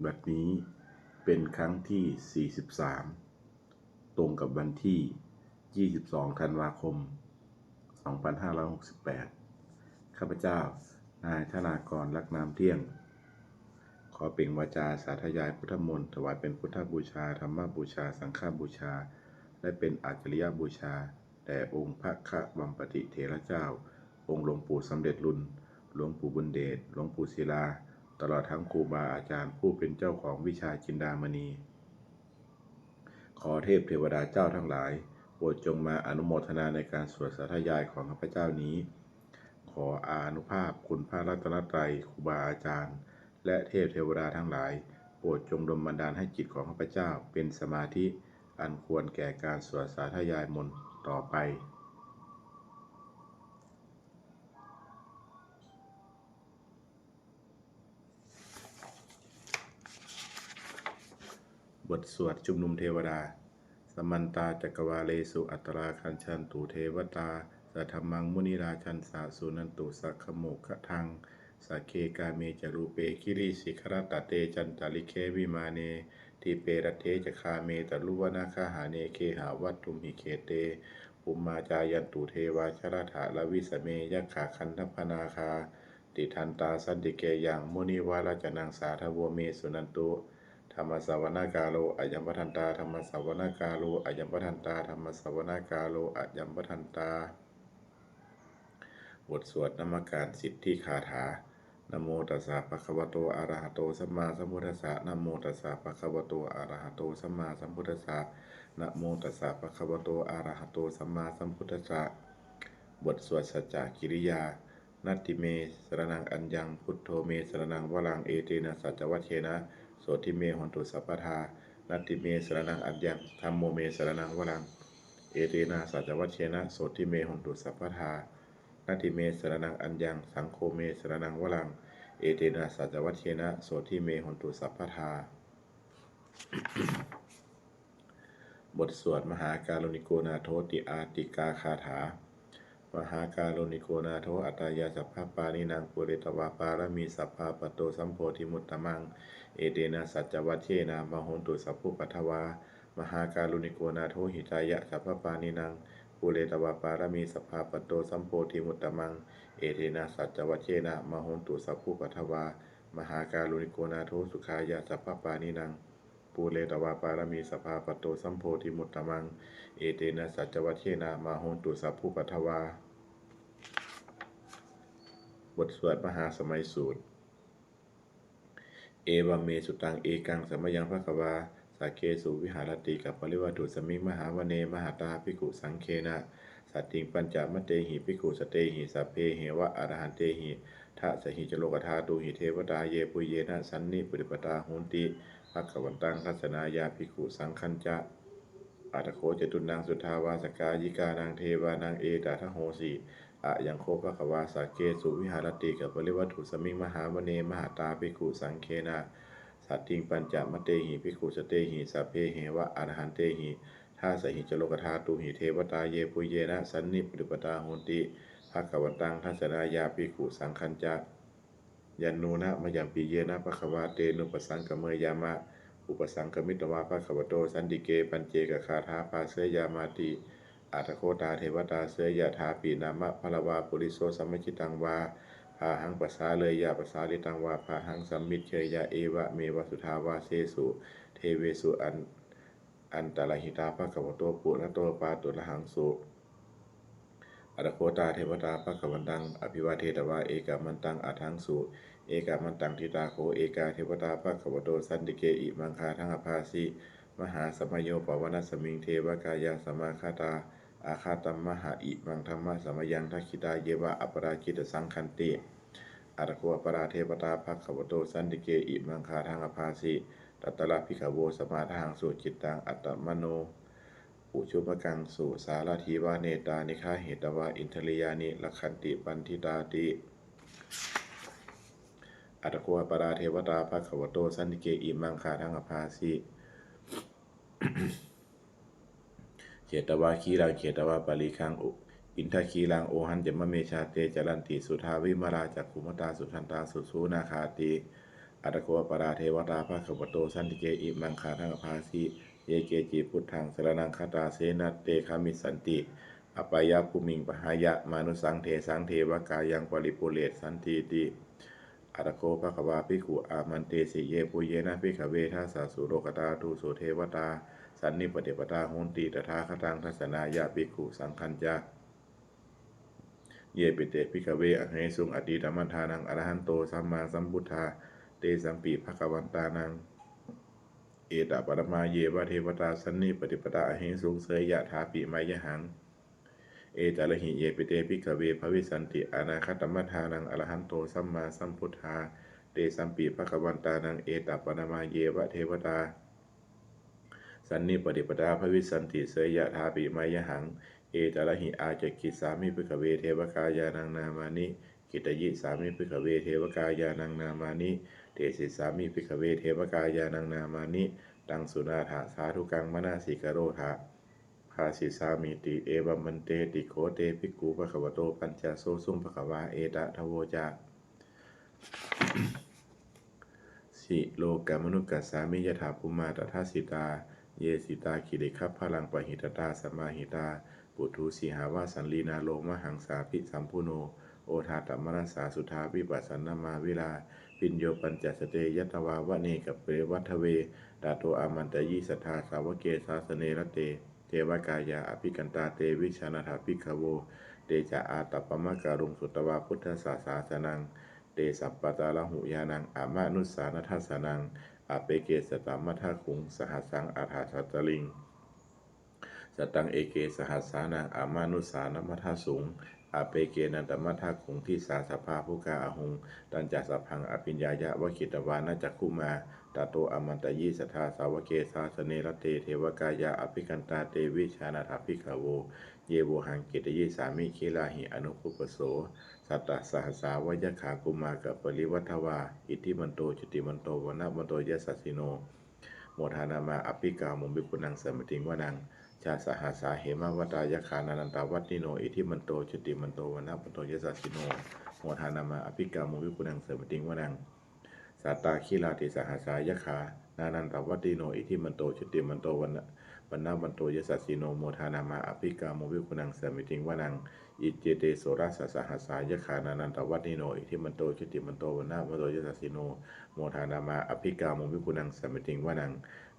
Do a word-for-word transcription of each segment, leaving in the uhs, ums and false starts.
บัดนี้เป็นครั้งที่ สี่สิบสาม ตรงกับวันที่ ยี่สิบสอง ธันวาคม สองพันห้าร้อยหกสิบแปด ข้าพเจ้า นายธนากร ลักษณ์นามเที่ยง ขอเปล่งวาจาสาธยายพุทธมนต์ ถวายเป็นพุทธบูชา ธรรมบูชา สังฆบูชา และเป็นอาจริยบูชา แด่องค์พระควัมปติเถระเจ้า องค์หลวงปู่สำเร็จลุน หลวงปู่บุญเดช หลวงปู่ศิลา ตลอดทั้งครูบาอาจารย์ผู้เป็นเจ้าของวิชาจินดามณี ขอเทพเทวดาเจ้าทั้งหลาย โปรดจงมาอนุโมทนาในการสวดสาธยายของข้าพเจ้านี้ ขออานุภาพคุณพระรัตนตรัย ครูบาอาจารย์ และเทพเทวดาทั้งหลาย โปรดจงดลบันดาลให้จิตของข้าพเจ้าเป็นสมาธิ อันควรแก่การสวดสาธยายมนต์ต่อไป บทสวดชุมนุมเทวดา Samantā cakkavāḷesu atrāgacchantu devatā, saddhammaṃ munirājassa suṇantu saggamokkhadaṃ. Sagge kāme ca rūpe girisikharataṭe cantalikkhe vimāne, dīpe raṭṭhe ca gāme taruvanagahane gehavatthumhi khette, bhummā cāyantu devā jalathalavisame yakkhagandhabbanāgā, tiṭṭhantā santike yaṃ munivaravacanaṃ sādhavo me suṇantu. Dhammassavanakālo ayambhadantā. Dhammassavanakālo ayambhadantā. Dhammassavanakālo ayambhadantā. บทสวดนมการสิทธิคาถา Namo tassa bhagavato arahato sammāsambuddhassa. Namo tassa bhagavato arahato sammāsambuddhassa. Namo tassa bhagavato arahato sammāsambuddhassa. บทสวดสัจจกิริยา Natthi me saraṇaṃ aññaṃ, buddho me saraṇaṃ varaṃ, etena saccavajjena sotthi me hotu sabbadā. Natthi me saraṇaṃ aññaṃ, dhammo me saraṇaṃ varaṃ, etena saccavajjena sotthi me hotu sabbadā. Natthi me saraṇaṃ aññaṃ, saṅgho me saraṇaṃ varaṃ, etena saccavajjena sotthi me hotu sabbadā. บทสวดมหาการุณิโกนาโถติอาทิกาคาถา Mahākāruṇiko nātho atthāya sabbapāṇinaṃ, pūretvā pāramī sabbā patto sambodhimuttamaṃ, etena saccavajjena mā hontu sabbupaddavā. Mahākāruṇiko nātho hitāya sabbapāṇinaṃ, pūretvā pāramī sabbā patto sambodhimuttamaṃ, etena saccavajjena mā hontu sabbupaddavā. Mahākāruṇiko nātho sukhāya sabbapāṇinaṃ, pūretvā pāramī sabbā patto sambodhimuttamaṃ, etena saccavajjena mā hontu sabbupaddavā. บทสวดมหาสมัยสูตร Evaṃ me sutaṃ. Ekaṃ samayaṃ bhagavā sakkesu viharati kapilavatthusmiṃ mahāvane mahatā bhikkhusaṅghena saddhiṃ pañcamattehi bhikkhusatehi sabbeheva arahantehi. Dasahi ca lokadhātūhi devatā yebhuyyena sannipatitā honti bhagavantaṃ dassanāya bhikkhusaṅghañca. Atha kho catunnaṃ suddhāvāsakāyikānaṃ devānaṃ etadahosi: Ayaṃ kho bhagavā sakkesu viharati kapilavatthusmiṃ mahāvane mahatā bhikkhusaṅghena saddhiṃ pañcamattehi bhikkhusatehi sabbeheva arahantehi. Dasahi ca lokadhātūhi devatā yebhuyyena sannipatitā honti bhagavantaṃ dassanāya bhikkhusaṅghañca. Yannūna mayampi yena bhagavā tenupasaṅkameyyāma, upasaṅkamitvā bhagavato santike paccekagāthā bhāseyyāmāti. Atha kho tā devatā seyyathāpi nāma balavā puriso sammiñjitaṃ vā bāhaṃ pasāreyya, pasāritaṃ vā bāhaṃ sammiñjeyya, evameva suddhāvāsesu devesu an- antarahitā bhagavato purato pāturahaṃsu. Atha kho tā devatā bhagavantaṃ abhivādetvā ekamantaṃ aṭṭhaṃsu. Ekamantaṃ ṭhitā kho ekā devatā bhagavato santike imaṃ gāthaṃ abhāsi: Mahāsamayo pavanasmiṃ devakāyā samāgatā, āgatamha imaṃ dhammasamayaṃ dakkhitāyeva aparājitasaṅghanti. Atha kho aparā devatā bhagavato santike imaṃ gāthaṃ abhāsi: Tatra bhikkhavo samādahaṃsu cittaṃ attano ujukamakaṃsu, sārathīva nettāni gahetvā indriyāni rakkhanti paṇḍitāti. Atha kho aparā devatā bhagavato santike imaṃ gāthaṃ abhāsi: Chetvā khīlaṃ chetvā palighaṃ u- indakhīlaṃ ohaccamanejā, te caranti suddhā vimalā cakkhumatā sudantā susunāgāti. Atha kho aparā devatā bhagavato santike imaṃ gāthaṃ abhāsi: Ye keci buddhaṃ saraṇaṃ gatāse, na te gamissanti apāyabhūmiṃ, pahāya mānusaṃ dehaṃ devakāyaṃ paripūressantīti. Atha kho bhagavā bhikkhū āmantesi: Yebhuyyena bhikkhave dasasu lokadhātūsu devatā sannipatitā honti tathāgataṃ dassanāya bhikkhusaṅghañca. Yepi te bhikkhave ahesuṃ atītamaddhānaṃ arahanto sammāsambuddhā, tesampi bhagavantānaṃ etaparamāyeva devatā sannipatitā ahesuṃ, seyyathāpi mayhaṃ etarahi. Yepi te bhikkhave bhavissanti anāgatamaddhānaṃ arahanto sammāsambuddhā, tesampi bhagavantānaṃ etaparamāyeva devatā sannipatitā bhavissanti, seyyathāpi mayhaṃ etarahi. Ācikkhissāmi bhikkhave devakāyānaṃ nāmāni, kittayissāmi bhikkhave devakāyānaṃ nāmāni, desissāmi bhikkhave devakāyānaṃ nāmāni. Taṃ suṇātha sādhukaṃ manasikarotha bhāsissāmīti. Evaṃ bhanteti kho te bhikkhū bhagavato paccassosuṃ. Bhagavā etadavoca: Silokamanukassāmi, yattha bhummā tadassitā; ye sitā girigabbharaṃ, pahitattā samāhitā. Puthū sīhāva sallīnā, lomahaṃsābhisambhuno; odātamanasā suddhā, vippasannamanāvilā. Bhiyyo pañcasate ñatvā, vane kāpilavatthave; tato āmantayi satthā, sāvake sāsane rate. Devakāyā abhikkantā, te vijānātha bhikkhavo. Te ca ātappamakaruṃ, sutvā buddhassa sāsanaṃ; te sabbadarahu ñāṇaṃ, amanussāna dassanaṃ. Appeke satamaddakkhuṃ, sahassaṃ atha sattariṃ; sataṃ eke sahassānaṃ, amanussānamaddasuṃ. Appekenantamaddakkhuṃ, disā sabbā phuṭā ahuṃ; tañca sabbaṃ abhiññāya, vavakkhitvāna cakkhumā. Tato āmantayi satthā, sāvake sāsane rate; devakāyā abhikkantā, te vijānātha bhikkhavo. Ye vohaṃ kittayissāmi, girāhi anupubbaso. Sattasahassā va yakkhā, bhummā kāpilavatthavā; iddhimanto jutimanto, vaṇṇavanto yasassino; modamānā abhikkāmuṃ, bhikkhūnaṃ samitiṃ vanaṃ. Chasahassā hemavatā, yakkhā nānattavaṇṇino; iddhimanto jutimanto, vaṇṇavanto yasassino; modamānā abhikkāmuṃ, bhikkhūnaṃ samitiṃ vanaṃ. Sātāgirā tisahassā, yakkhā nānattavaṇṇino; iddhimanto jutimanto, vaṇṇa- vaṇṇavanto yasassino; modamānā abhikkāmuṃ, bhikkhūnaṃ samitiṃ vanaṃ. Iccete soḷasasahassā, yakkhā nānattavaṇṇino; iddhimanto jutimanto, vaṇṇavanto yasassino; modamānā abhikkāmuṃ, bhikkhūnaṃ samitiṃ vanaṃ.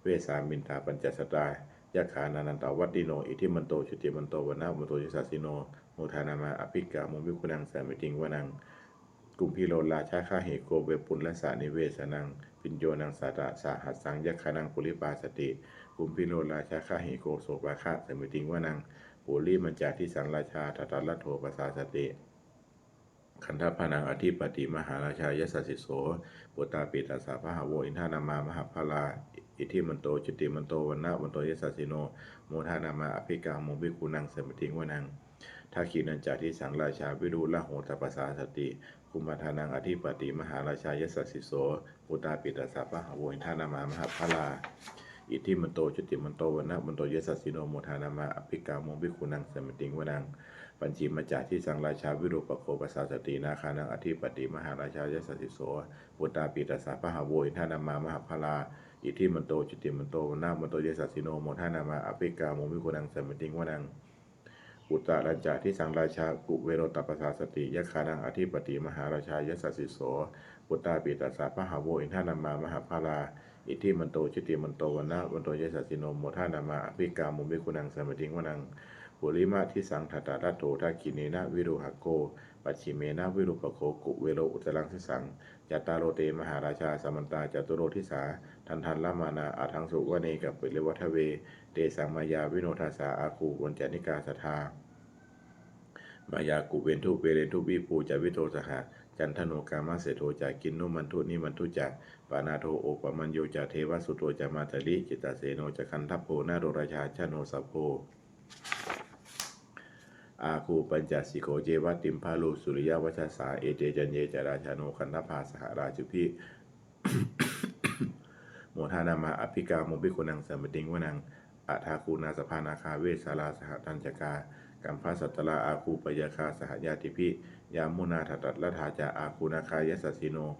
Vessāmittā pañcasatā, yakkhā nānattavaṇṇino; iddhimanto jutimanto, vaṇṇavanto yasassino; modamānā abhikkāmuṃ, bhikkhūnaṃ samitiṃ vanaṃ. Kumbhīro rājagahiko, vepullassa nivesanaṃ; bhiyyo naṃ satasahassaṃ, yakkhānaṃ payirupāsati; kumbhīro rājagahiko, sopāga samitiṃ vanaṃ. Purimañca disaṃ rājā, dhataraṭṭho pasāsati; gandhabbānaṃ ādhipati, mahārājā yasassi so. Puttāpi tassa bahavo, indanāmā mahabbalā; iddhimanto jutimanto, vaṇṇavanto yasassino; modamānā abhikkāmuṃ, bhikkhūnaṃ samitiṃ vanaṃ. Dakkhiṇañca disaṃ rājā, virūḷho tappasāsati; kumbhaṇḍānaṃ ādhipati, mahārājā yasassi so. Puttāpi tassa bahavo, indanāmā mahabbalā; iddhimanto jutimanto, vaṇṇavanto yasassino; modamānā abhikkāmuṃ, bhikkhūnaṃ samitiṃ vanaṃ. Pacchimañca disaṃ rājā, virūpakkho pasāsati; nāgānaṃ ādhipati, mahārājā yasassi so. Puttāpi tassa bahavo, indanāmā mahabbalā; iddhimanto jutimanto, vaṇṇavanto yasassino; modamānā abhikkāmuṃ, bhikkhūnaṃ samitiṃ vanaṃ. Uttarañca disaṃ rājā, kuvero tappasāsati; yakkhānaṃ ādhipati, mahārājā yasassi so. Puttāpi tassa bahavo, indanāmā mahabbalā; iddhimanto jutimanto, vaṇṇavanto yasassino; modamānā abhikkāmuṃ, bhikkhūnaṃ samitiṃ vanaṃ. Purimadisaṃ dhataraṭṭho, dakkhiṇena virūḷhako; pacchimena virūpakkho, kuvero uttaraṃ disaṃ. Cattāro te mahārājā, samantā caturo disā; daddallamānā aṭṭhaṃsu, vane kāpilavatthave. Tesaṃ māyāvino dāsā, āgū vañcanikā saṭhā; māyā kuṭeṇḍu veṭeṇḍu, viṭū ca viṭuṭo saha; candano kāmaseṭṭho ca, kinnughaṇḍu nighaṇḍu ca. Panādo opamañño ca, devasūto ca mātali; cittaseno ca gandhabbo, naḷo rājā janosabho. Āgū pañcasikho ceva, timbarū suriyavacchasā; ete caññe ca rājāno, gandhabbā saha rājubhi; modamānā abhikkāmuṃ, bhikkhūnaṃ samitiṃ vanaṃ. Athāgū nābhasā nāgā, vesālā saha tacchakā; kambalassatarā āgū, pāyāgā saha ñātibhi; yāmunā dhataraṭṭhā ca, āgū nāgā yasassino.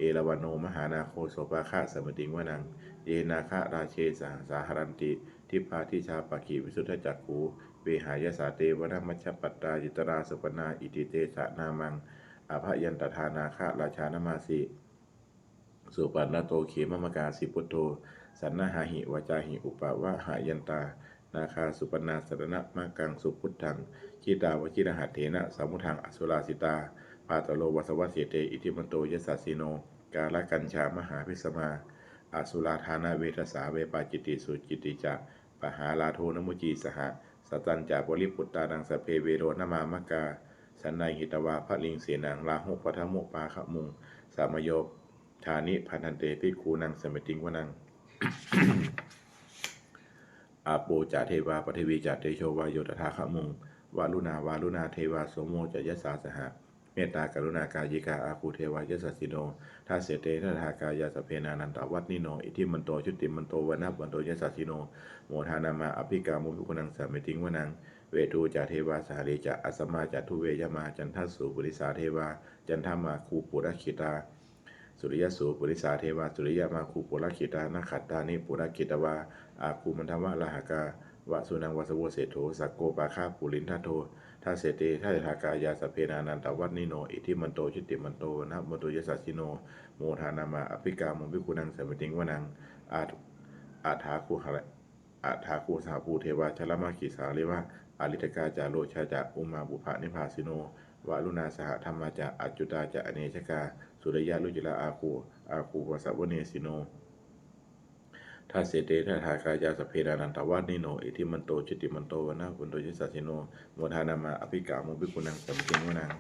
erāvaṇo mahānāgo sopāga samitiṃ vanaṃ. Ye nāgarāje sahasā haranti dibbā dijā pakkhi visuddhacakkhū vehāyasā te vanamajjhapattā citrā supaṇṇā iti tesa nāmaṃ. Abhayantadā nāgarājānamāsi supaṇṇato khemamakāsi buddho saṇhāhi vācāhi upavhayantā nāgā supaṇṇā saraṇamakaṃsu buddhaṃ jitā vajirahatthena samuddaṃ asurā sitā. Bhātaro vāsavassete iddhimanto yasassino kālakañjā mahābhismā asurā dānaveghasā vepacitti sucitti ca pahārādo namucī saha. Satañca baliputtānaṃ sabbe verocanāmakā sannayhitvā baliṃ senaṃ rāhubhaddamupāgamuṃ. Samayodāni bhaddante bhikkhūnaṃ samitiṃ vanaṃ. Āpo ca devā paṭhavī ca tejo vāyo tadāgamuṃ. Varuṇā vāruṇā devā somo ca yasasā saha. Mettākaruṇākāyikā āgū devā yasassino. Dasete dasadhā kāyā sabbe nānattavaṇṇino iddhimanto jutimanto vaṇṇavanto yasassino. Modamānā abhikkāmuṃ bhikkhūnaṃ samitiṃ vanaṃ. Veṇḍū ca devā sahalī ca asamā ca duve yamā candassūpanisā devā candamāgū purakkhitā. Suriyassūpanisā devā suriyamāgū purakkhitā nakkhattāni purakkhitvā āgū mandavalāhakā. Vasūnaṃ vāsavo seṭṭho sakkopāga purindado. Dasete dasadhā kāyā sabbe nānattavaṇṇino iddhimanto jutimanto vaṇṇavanto yasassino. Modamānā abhikkāmuṃ bhikkhūnaṃ samitiṃ vanaṃ. Athāgū hara athāgū sahabhū devā jalamaggisikhāriva ariṭṭhakā ca rojā ca ummāpupphanibhāsino. Varuṇā sahadhammā ca accutā ca anejakā sūleyyarucirā āgū āgū vāsavanesino. Dasete dasadhā kāyā sabbe nānattavaṇṇino iddhimanto jutimanto vaṇṇavanto yasassino. Modamānā abhikkāmuṃ bhikkhūnaṃ samitiṃ vanaṃ.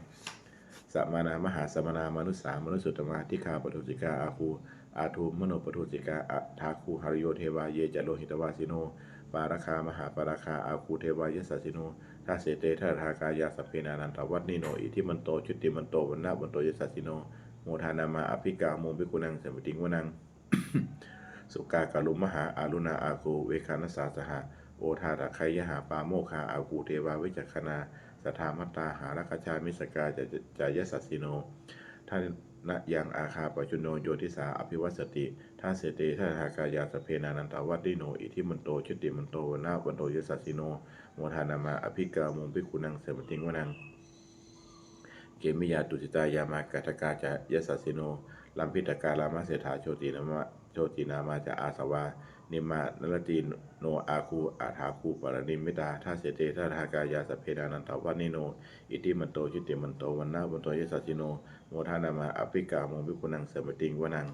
Samānā mahāsamānā mānusā mānusuttamā dighā paṭhasikā āgū āgū manopaṭhasikā. Athāgū harayo devā ye ca lohitavāsino pāragā mahāpāragā āgū devā yasassino. Dasete dasadhā kāyā sabbe nānattavaṇṇino iddhimanto jutimanto vaṇṇavanto yasassino. Modamānā abhikkāmuṃ bhikkhūnaṃ samitiṃ vanaṃ. Sukkā karumhā aruṇā āgū veghanasā saha. Odātagayhā pāmokkhā āgū devā vicakkhaṇā sadāmattā hāragajā missakā ca yasassino. Thanayaṃ āgā pajjunno yo disā abhivassati. Dasete dasadhā kāyā sabbe nānattavaṇṇino iddhimanto jutimanto vaṇṇavanto yasassino. Modamānā abhikkāmuṃ bhikkhūnaṃ samitiṃ vanaṃ. Khemiyā tusitā yāmā kaṭṭhakā ca yasassino. Lambitakā lāmaseṭṭhā jotināmā ca āsavā nimmānaratino āgū athāgū paranimmitā. Dasete dasadhā kāyā sabbe nānattavaṇṇino iddhimanto jutimanto vaṇṇavanto yasassino. Modamānā abhikkāmuṃ bhikkhūnaṃ samitiṃ vanaṃ.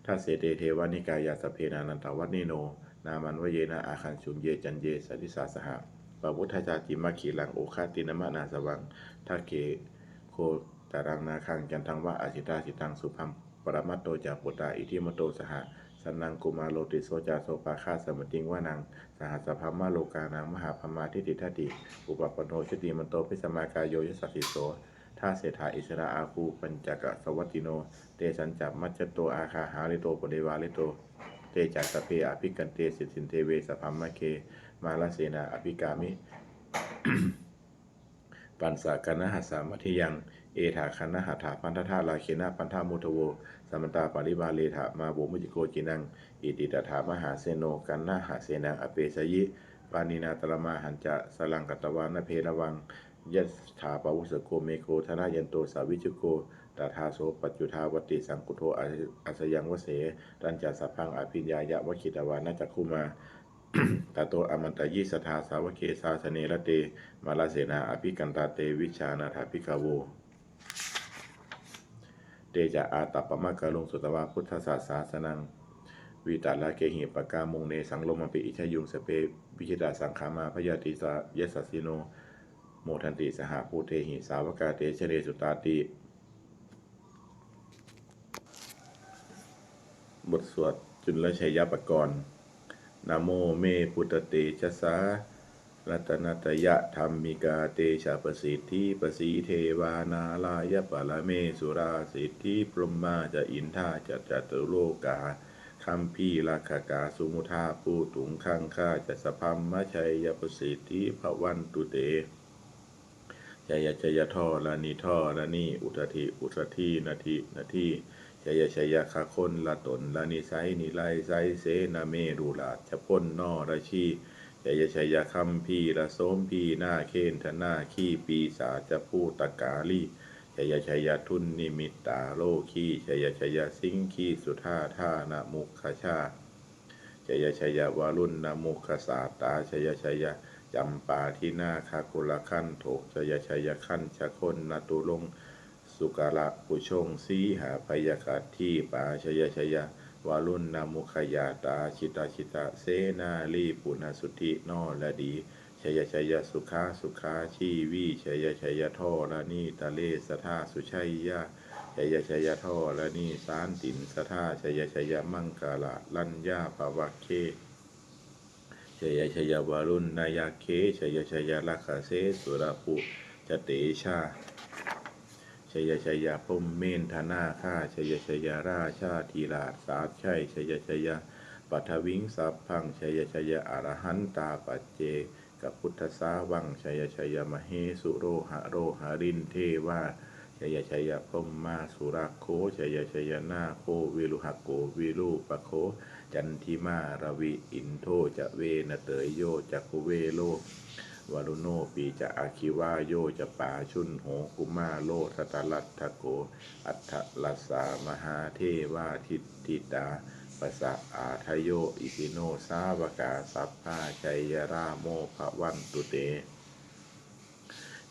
Dasete devanikāyā sabbe nānattavaṇṇino nāmanvayena āgañchuṃ ye caññe sadisā saha. Pavutthajātimakkhīlaṃ oghatiṇṇamanāsavaṃ dakkhemoghataraṃ nāgaṃ candaṃva asitātitaṃ. Subrahmā paramatto ca puttā iddhimato saha sanaṅkumāro tisso ca sopāga samitiṃ vanaṃ. Sahassabrahmalokānaṃ mahābrahmābhitiṭṭhati upapanno jutimanto bhismākāyo yasassi so. Dasettha issarā āgū pañcasavattino tesañca majjhato āgā hārito parivārito. Te ca sabbe abhikkante sinde deve sabrahmake mārasenā abhikkāmi. Passa kaṇhassa mandiyaṃ etha gaṇhatha bandhatha rāgena bandhamatthu vo. Samantā parivāretha mā vo muñcittha koci naṃ iti tattha mahāseno kaṇhasenaṃ apesayi. Pāṇinā talamāhacca saraṃ katvāna bheravaṃ yathā pāvussako megho thanayanto savijjuko tadā so paccudāvatti saṅkuddho asayaṃvase. Tañca sabbaṃ abhiññāya vavakkhitvāna cakkhumā tato āmantayi satthā sāvake sāsane rate mārasenā abhikkantā te vijānātha bhikkhavo. Te ca ātappamakaruṃ sutvā buddhassa sāsanaṃ vītarāgehi pakkāmuṃ nesaṃ lomampi iñjayuṃ. Sabbe vijitasaṅgāmā bhayātītā yasassino modanti saha bhūtehi sāvakā te janesutāti. บทสวดจุลชัยปกรณ์ Namo me buddhatejasā ratanattayadhammikā tejapasiddhi pasīdevā nārāyaparamesurā siddhibrahmā ca indā ca catulokā gambhīrakkhakā samuddā bhūtuṃ gaṅgā ca sabrahmajayapasiddhi bhavantu te. Jaya jaya dharaṇi dharaṇī, udadhi udadhī, nadi nadī. Jaya jaya gagonlatonlanisai, niraisaisena merurājabala narajī. Jaya jaya gambhīra sombhī, nāgendanāgī, pisācabhūtakālī. Jaya jaya dunnimittarogī, jaya jaya siṅgī sudādānamukhajā. Jaya jaya varuṇṇamukhasātrā, jaya jaya campādināgakulagantho. Jaya jaya gajagonnaturaṅga sukarabhujaṅga, sīhabyagghadīpā. Jaya jaya varuṇṇamukhayātrā, jita jita senārī punasuddhi naradī. Jaya jaya sukhā sukhā jīvī, jaya jaya dharaṇītale sadā sujayā. Jaya jaya dharaṇī santin sadā, jaya jaya maṅkararaññā bhavagge. Jaya jaya varuṇṇayakkhe, jaya jaya rakkhase surabhujatejā. Jaya jaya brahmendanadā, jaya jaya rājādhirāja sājjai, jaya jaya paṭhaviṃ sabbaṃ, jaya jaya arahantā paccekabuddhasāvaṃ, jaya jaya mahesuro haro harindevā, jaya jaya brahmā surakkho, jaya jaya nāgo viruḷhako virūpakkho candimā ravi, indo ca venateyyo ca kuvero varuṇopi ca, aggi vāyo ca pājuṇho kumāro dhataraṭṭhako, aṭṭhārasa mahādevā siddhitāpasa-ādayo, isino sāvakā sabbā jayarāmo bhavantu te.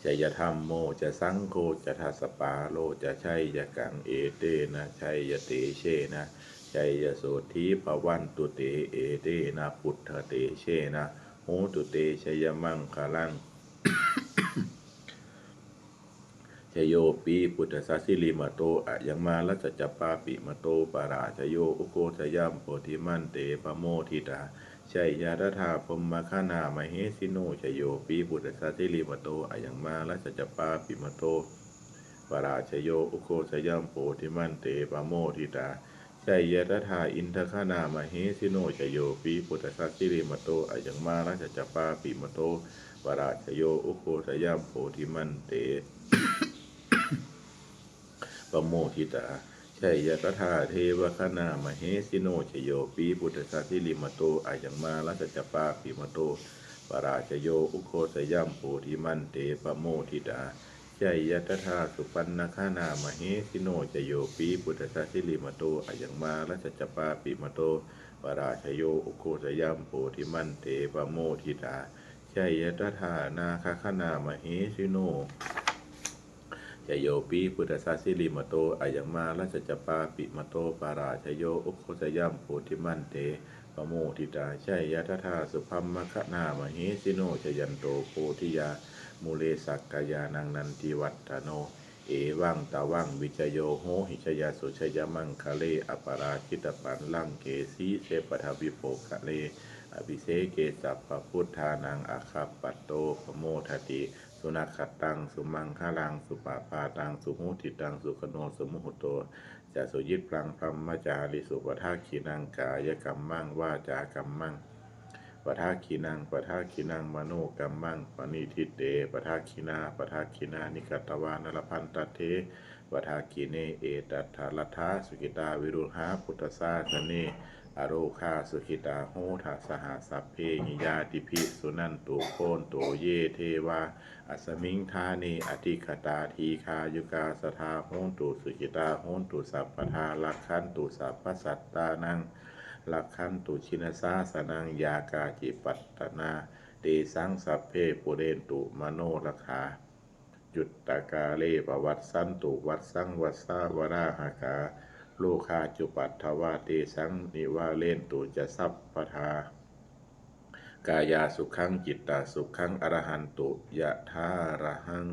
Jayadhammo ca saṅgho ca dasapālo ca jayakaṃ, etena jayatejena jayasotthī bhavantu te, etena buddhatejena hotu te jayamaṅgalaṃ. Jayopi buddhassa sirīmato ayaṃ, mārassa ca pāpimato parājayo, ugghosayaṃ bodhimaṇḍe pamoditā, jaya tadā brahmagaṇā mahesino. Jayopi buddhassa sirīmato ayaṃ, mārassa ca pāpimato parājayo, ugghosayaṃ bodhimaṇḍe pamoditā, jaya tadā indagaṇā mahesino. Jayopi buddhassa sirīmato ayaṃ, mārassa ca pāpimato parājayo, ugghosayaṃ bodhimaṇḍe pamoditā, jaya tadā devagaṇā mahesino. Jayopi buddhassa sirīmato ayaṃ, mārassa ca pāpimato parājayo, ugghosayaṃ bodhimaṇḍe pamoditā, jaya tadā supaṇṇagaṇā mahesino. Jayopi buddhassa sirīmato ayaṃ, mārassa ca pāpimato parājayo, ugghosayaṃ bodhimaṇḍe pamoditā, jaya tadā nāgagaṇā mahesino. Jayopi buddhassa sirīmato ayaṃ, mārassa ca pāpimato parājayo, ugghosayaṃ bodhimaṇḍe pamoditā, jaya tadā subrahmagaṇā mahesino. Jayanto bodhiyā mūle sakyānaṃ nandivaḍḍhano, evaṃ tvaṃ vijayo hohi jayassu jayamaṅgale, aparājitapallaṅke sīse paṭhavipokkhare, abhiseke sabbabuddhānaṃ aggappatto pamodati. Sunakkhattaṃ sumaṅgalaṃ supabhātaṃ suhuṭṭhitaṃ, sukhaṇo sumuhutto ca suyiṭṭhaṃ brahmacārisu, padakkhiṇaṃ kāyakammaṃ vācākammaṃ padakkhiṇaṃ, padakkhiṇaṃ manokammaṃ paṇidhī te padakkhiṇā, padakkhiṇāni katvāna labhantatthe padakkhiṇe. Etattha laddhā sukhitā viruḷhā buddhasāsane, arogā sukhitā hotha saha sabbehi ñātibhi. Suṇantu bhonto ye devā asmiṃ ṭhāne adhigatā, dīghāyukā sadā hontu, sukhitā hontu sabbadā, rakkhantu sabbasattānaṃ, rakkhantu jinasāsanaṃ. Yā kāci patthanā tesaṃ sabbe pūrentu manorathā, yuttakāle pavassantu vassaṃ vassāvalāhakā, rogā cupaddavā tesaṃ nivārentu ca sabbadā, kāyāsukhaṃ cittasukhaṃ arahantu yathārahaṃ.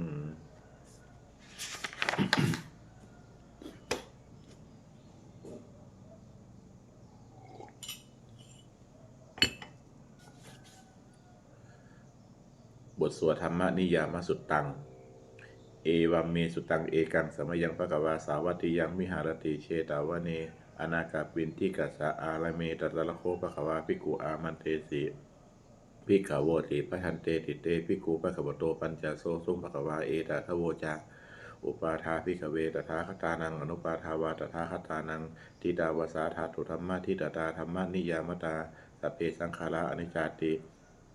บทสวด Dhammaniyāmasuttaṃ. Evaṃ me sutaṃ. Ekaṃ samayaṃ bhagavā sāvatthiyaṃ viharati jetavane anāthapiṇḍikassa ārāme. Tatra kho bhagavā bhikkhū āmantesi: bhikkhavo ti. Bhadanteti te bhikkhū bhagavato paccassosuṃ. Bhagavā etadavoca: Uppādā bhikkhave tathāgatānaṃ anuppādā vā tathāgatānaṃ ṭhitā va sā dhātu dhammaṭṭhitatā dhammaniyāmatā sabbe saṅkhārā aniccāti.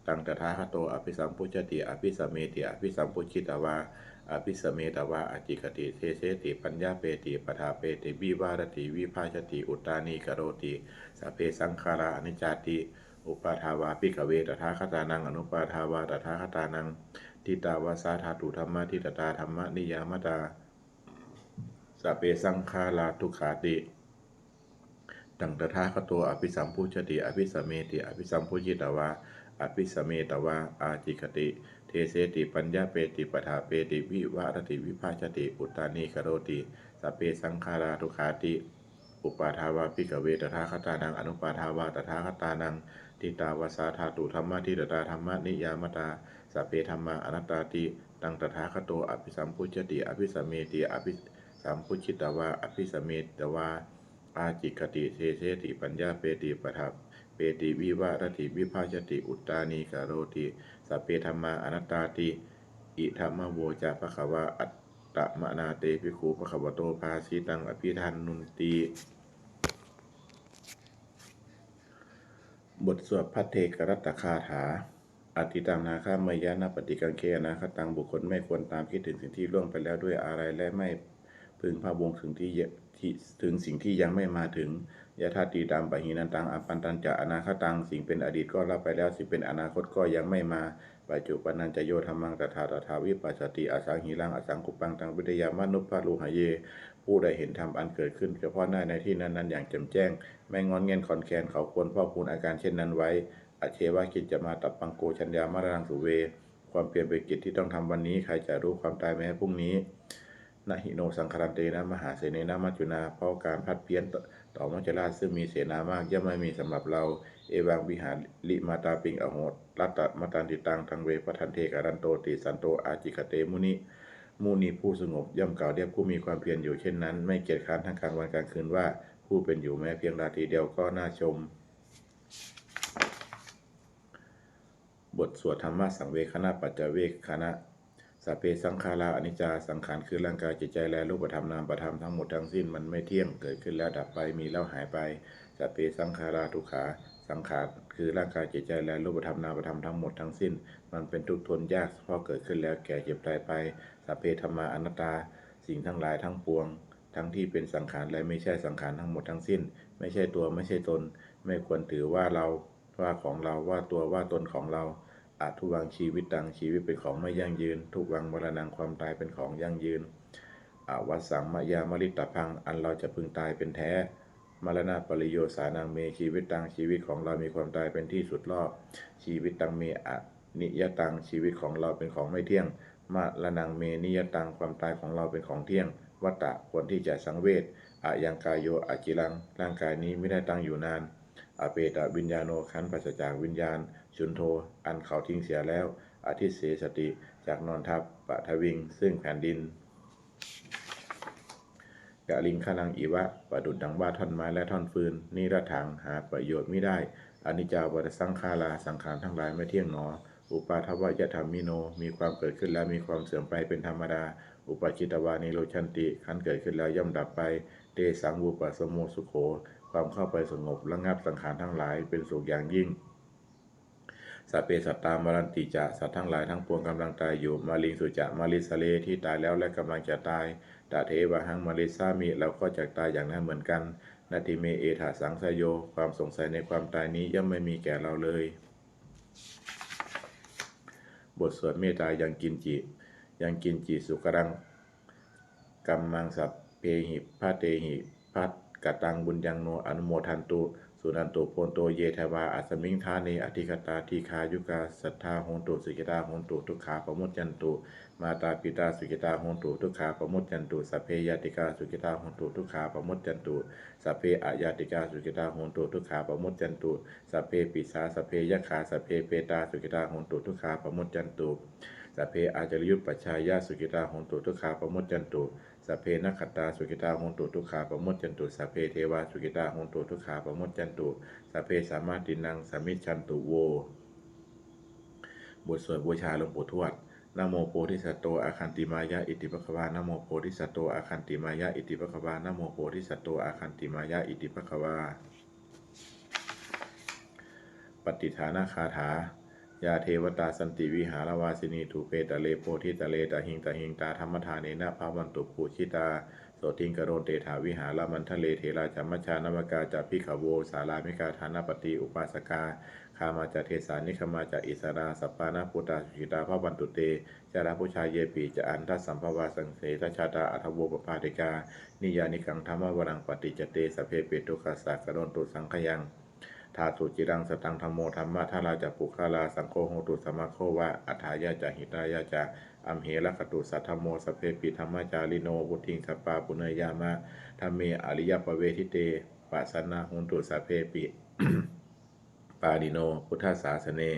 Taṃ tathāgato abhisambujjhati abhisameti, abhisambujjhitvā abhisametvā ācikkhati deseti paññapeti paṭṭhapeti vivarati vibhajati uttānīkaroti sabbe saṅkhārā aniccāti. Uppādā vā bhikkhave tathāgatānaṃ anuppādā vā tathāgatānaṃ ṭhitā va sā dhātu dhammaṭṭhitatā dhammaniyāmatā sabbe saṅkhārā dukkhāti. Taṃ tathāgato abhisambujjhati abhisameti, abhisambujjhitvā abhisametvā ācikkhati deseti paññapeti paṭṭhapeti vivarati vibhajati uttānīkaroti sabbe saṅkhārā dukkhāti. Uppādā vā bhikkhave tathāgatānaṃ anuppādā vā tathāgatānaṃ ṭhitā va sā dhātu dhammaṭṭhitatā dhammaniyāmatā sabbe dhammā anattāti. Taṃ tathāgato abhisambujjhati abhisameti, abhisambujjhitvā abhisametvā ācikkhati deseti paññapeti paṭṭhapeti vivarati vibhajati uttānīkaroti sabbe dhammā anattāti. Idamavoca bhagavā. Attamanā te bhikkhū bhagavato bhāsitaṃ abhinandunti. บทสวดภัทเทกรัตตคาถา Atītaṃ nāgameyya nappaṭikaṅkhe anāgataṃ. บุคคลไม่ควรตามคิดถึงสิ่งที่ล่วงไปแล้วด้วยอาลัย และไม่พึงพะวงถึงที่ ที่ ถึงสิ่งที่ยังไม่มาถึง Yadatītampahīnantaṃ appattañca anāgataṃ. สิ่งเป็นอดีตก็ละไปแล้ว สิ่งเป็นอนาคตก็ยังไม่มา Paccuppannañca yo dhammaṃ tattha tattha vipassati, asaṃhīraṃ asaṅkuppaṃ taṃ viddhā manubrūhaye. ผู้ใดเห็นธรรมอันเกิดขึ้นเฉพาะหน้าในที่นั้นๆ อย่างแจ่มแจ้ง ไม่ง่อนแง่นคลอนแคลน เขาควรพอกพูนอาการเช่นนั้นไว้ Ajjeva kiccamātappaṃ ko jaññā maraṇaṃ suve. ความเพียรเป็นกิจที่ต้องทำวันนี้ ใครจะรู้ความตายแม้พรุ่งนี้ Na hi no saṅgarantena mahāsenena maccunā. เพราะการผัดเพี้ยนต่อมัจจุราชซึ่งมีเสนามาก ย่อมไม่มีสำหรับเรา Evaṃvihārimātāpiṃ ahorattamatanditaṃ taṃ ve bhaddante kālantoti santo ācikkhate muni. มุนีผู้สงบย่อมกล่าวเรียกผู้มีความเพียรอยู่เช่นนั้น ไม่เกียจคร้านทั้งกลางวันกลางคืนว่า ผู้เป็นอยู่แม้เพียงราตรีเดียวก็น่าชม บทสวดธรรมสังเวคณปัจจเวกขณะ Sabbe saṅkhārā aniccā. สังขารคือร่างกายจิตใจและรูปธรรมนามธรรมทั้งหมดทั้งสิ้นมันไม่เที่ยง เกิดขึ้นแล้วดับไป มีแล้วหายไป Sabbe saṅkhārā dukkhā. สังขารคือร่างกายจิตใจและรูปธรรมนามธรรมทั้งหมดทั้งสิ้น มันเป็นทุกข์ทนยาก เพราะเกิดขึ้นแล้วแก่เจ็บตายไป Sabbe dhammā anattā. สิ่งทั้งหลายทั้งปวง ทั้งที่เป็นสังขารและไม่ใช่สังขารทั้งหมดทั้งสิ้น ไม่ใช่ตัวไม่ใช่ตน ไม่ควรถือว่าเรา ว่าของเรา ว่าตัวว่าตนของเรา Adhuvaṃ jīvitaṃ. ชีวิตเป็นของไม่ยั่งยืน Dhuvaṃ maraṇaṃ. ความตายเป็นของยั่งยืน Avassaṃ mayā maritabbaṃ. อันเราจะพึงตายเป็นแท้ Maraṇapariyosānaṃ me jīvitaṃ. ชีวิตของเรามีความตายเป็นที่สุดรอบ Jīvitaṃ me aniyataṃ. ชีวิตของเราเป็นของไม่เที่ยง Maraṇaṃ me niyataṃ. ความตายของเราเป็นของเที่ยง Vata. ควรที่จะสังเวช Ayaṃ kāyo aciraṃ. ร่างกายนี้ไม่ได้ตั้งอยู่นาน Apetaviññāṇo. ครั้นปราศจากวิญญาณ Chuḍḍho. อันเขาทิ้งเสียแล้ว Adhisessati. จักนอนทับ Paṭhaviṃ. ซึ่งแผ่นดิน Kaliṅgaraṃ iva. ประดุจดังว่าท่อนไม้และท่อนฟืน Niratthaṃ. หาประโยชน์มิได้ Aniccā vata saṅkhārā. สังขารทั้งหลายไม่เที่ยงหนอ Uppādavayadhammino. มีความเกิดขึ้นแล้วมีความเสื่อมไปเป็นธรรมดา Uppajjitvā nirujjhanti. ครั้นเกิดขึ้นแล้วย่อมดับไป Tesaṃ vūpasamo sukho. ความเข้าไปสงบระงับสังขารทั้งหลายเป็นสุขอย่างยิ่ง Sabbe sattā maranti ca. สัตว์ทั้งหลายทั้งปวงกำลังตายอยู่ Mariṃsu ca marissare. ที่ตายแล้วและกำลังจะตาย Tathevāhaṃ marissāmi. เราก็จักตายอย่างนั้นเหมือนกัน Natthi me ettha saṃsayo. ความสงสัยในความตายนี้ย่อมไม่มีแก่เราเลย บทสวดเมตตา ยังกิญจิ Yaṅkiñci sukhaṃ kammaṃ sabbehi bhatehi kataṃ puññaṃ no anumodantu. Suṇantu bhonto ye devā asmiṃ ṭhāne adhigatā dīghāyukā sadā hontu sukhitā hontu dukkhā pamuccantu. Mātāpitā sukhitā hontu dukkhā pamuccantu. Sabbe ñātikā sukhitā hontu dukkhā pamuccantu. Sabbe aññātikā sukhitā hontu dukkhā pamuccantu. Sabbe pisā sabbe yakkhā sabbe petā sukhitā hontu dukkhā pamuccantu. Sabbe ācariyupajjhāyā sukhitā hontu dukkhā pamuccantu. Sabbe nakkhattā sukhitā hontu dukkhā pamuccantu. Sabbe devā sukhitā hontu dukkhā pamuccantu. Sabbe sampattīnaṃ samijjhantu vo. บทสวดบูชาหลวงปู่ทวด Namo bodhisatto āgantimāya iti bhagavā. Namo bodhisatto āgantimāya iti bhagavā. Namo bodhisatto āgantimāya iti bhagavā. Pattidānagāthā. Yā devatā santi vihāravāsinī, thūpe ghare bodhighare tahiṃ tahiṃ, tā dhammadānena bhavantu pūjitā, sotthiṃ karontedha vihāramaṇḍale. Therā ca majjhā navakā ca bhikkhavo, sārāmikā dānapatī upāsakā, gāmā ca desā nigamā ca issarā, sappāṇabhūtā sukhitā bhavantu te. Jalābujā yepi ca aṇḍasambhavā, saṃsedajātā athavopapātikā, niyyānikaṃ dhammavaraṃ paṭicca te, sabbepi dukkhassa karontu saṅkhayaṃ. Ṭhātu ciraṃ sataṃ dhammo, dhammaddharā ca puggalā, saṅgho hotu samaggo va, atthāya ca hitāya ca. Amhe rakkhatu saddhammo, sabbepi dhammacārino, vuḍḍhiṃ sampāpuṇeyyāma, dhamme ariyappavedite. Pasannā hontu sabbepi, pāṇino buddhasāsane.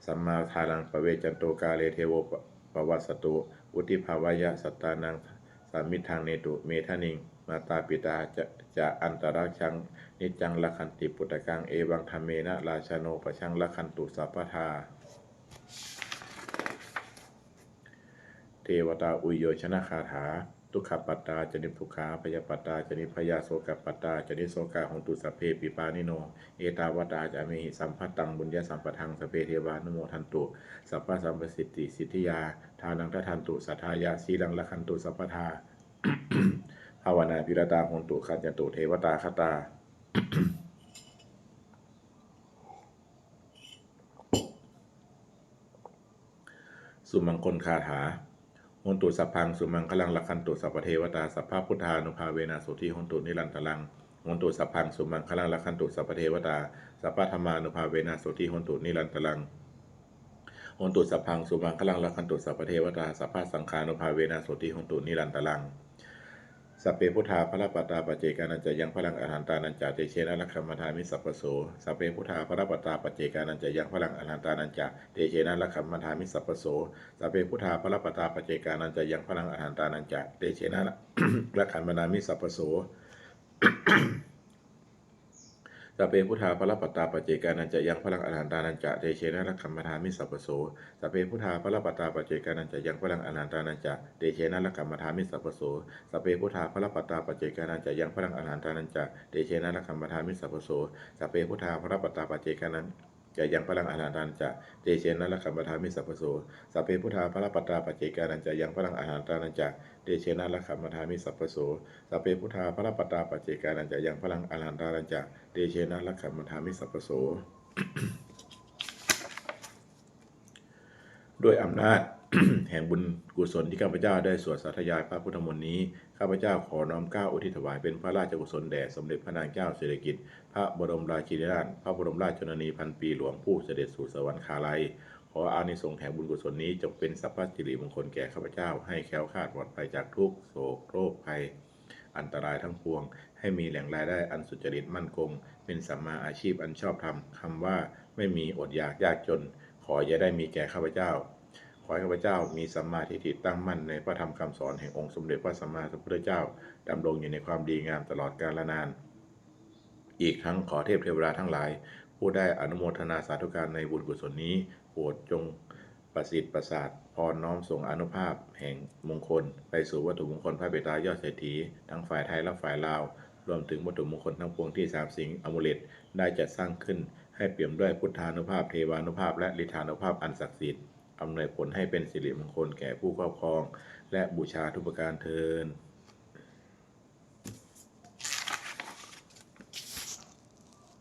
Sammā dhāraṃ pavecchanto, kāle devo pavassatu, vuḍḍhibhāvāya sattānaṃ, samiddhaṃ netu medaniṃ. Mātā pitā ca, ca atrajaṃ, niccaṃ rakkhanti puttakaṃ, evaṃ dhammena rājāno, pajaṃ rakkhantu sabbadā. Devatāuyyojanagāthā. Dukkhappattā ca niddukkhā, bhayappattā ca nibbhayā, sokappattā ca nissokā, hontu sabbepi pāṇino. Ettāvatā ca amhehi, sambhataṃ puññasampadaṃ, sabbe devānumodantu, sabbasampattisiddhiyā. Dānaṃ dadantu saddhāya, sīlaṃ rakkhantu sabbadā, bhāvanābhiratā hontu, gacchantu devatāgatā. Sumaṅgalagāthā. Hontu sabbaṃ sumaṅgalaṃ, rakkhantu sabbadevatā, sabbabuddhānubhāvena, sotthī hontu nirantaraṃ. Hontu sabbaṃ sumaṅgalaṃ, rakkhantu sabbadevatā, sabbadhammānubhāvena, sotthī hontu nirantaraṃ. Hontu sabbaṃ sumaṅgalaṃ, rakkhantu sabbadevatā, sabbasaṅghānubhāvena, sotthī hontu nirantaraṃ. Sabbe buddhā balappattā, paccekānañca yaṃ balaṃ, arahantānañca tejena, rakkhaṃ bandhāmi sabbaso. Sabbe buddhā balappattā, paccekānañca yaṃ balaṃ, arahantānañca tejena, rakkhaṃ bandhāmi sabbaso. Sabbe buddhā balappattā, paccekānañca yaṃ balaṃ, arahantānañca tejena, rakkhaṃ bandhāmi sabbaso. Sabbe buddhā balappattā, paccekānañca yaṃ balaṃ, arahantānañca tejena, rakkhaṃ bandhāmi sabbaso. Sabbe buddhā balappattā, paccekānañca yaṃ balaṃ, arahantānañca tejena, rakkhaṃ bandhāmi sabbaso. Sabbe buddhā balappattā, paccekānañca yaṃ balaṃ, arahantānañca tejena, rakkhaṃ bandhāmi sabbaso. Sabbe buddhā balappattā, paccekānañca yaṃ balaṃ, arahantānañca tejena, rakkhaṃ bandhāmi sabbaso. Sabbe buddhā balappattā, paccekānañca yaṃ balaṃ, arahantānañca tejena, rakkhaṃ bandhāmi sabbaso. Sabbe buddhā balappattā, paccekānañca yaṃ balaṃ, arahantānañca tejena, rakkhaṃ bandhāmi sabbaso. ด้วยอำนาจ แห่งบุญกุศลที่ข้าพเจ้าได้สวดสาธยายพระพุทธมนต์นี้ ข้าพเจ้าขอน้อมเกล้าอุทิศถวายเป็นพระราชกุศลแด่สมเด็จพระนางเจ้าสิริกิติ์ พระบรมราชินีนาถ พระบรมราชชนนีพันปีหลวงผู้เสด็จสู่สวรรคาลัย ขออานิสงส์แห่งบุญกุศลนี้จงเป็นสัพพสิริมงคลแก่ข้าพเจ้า ให้แคล้วคลาดปลอดภัยจากทุกข์โศกโรคภัย อันตรายทั้งปวง ให้มีแหล่งรายได้อันสุจริตมั่นคง เป็นสัมมาอาชีพอันชอบธรรม คำว่าไม่มีอดอยากยากจน ขออย่าได้มีแก่ข้าพเจ้า ขอให้ข้าพเจ้ามีสัมมาทิฏฐิตั้งมั่นในพระธรรมคำสอนแห่งองค์สมเด็จพระสัมมาสัมพุทธเจ้า ดำรงอยู่ในความดีงามตลอดกาลนาน อีกทั้งขอเทพเทวดาทั้งหลาย ผู้ได้อนุโมทนาสาธุการในบุญกุศลนี้ โปรดจงประสิทธิ์ประสาทพรน้อมส่งอานุภาพแห่งมงคล ไปสู่วัตถุมงคลพระปิดตายอดเศรษฐี ทั้งฝ่ายไทยและฝ่ายลาว รวมถึงวัตถุมงคลทั้งปวงที่สามสิงห์อมูเลตได้จัดสร้างขึ้น ให้เปี่ยมด้วยพุทธานุภาพ เทวานุภาพ และฤทธานุภาพอันศักดิ์สิทธิ์ อำนวยผลให้เป็นสิริมงคลแก่ผู้ครอบครอง และบูชาทุกประการเทอญ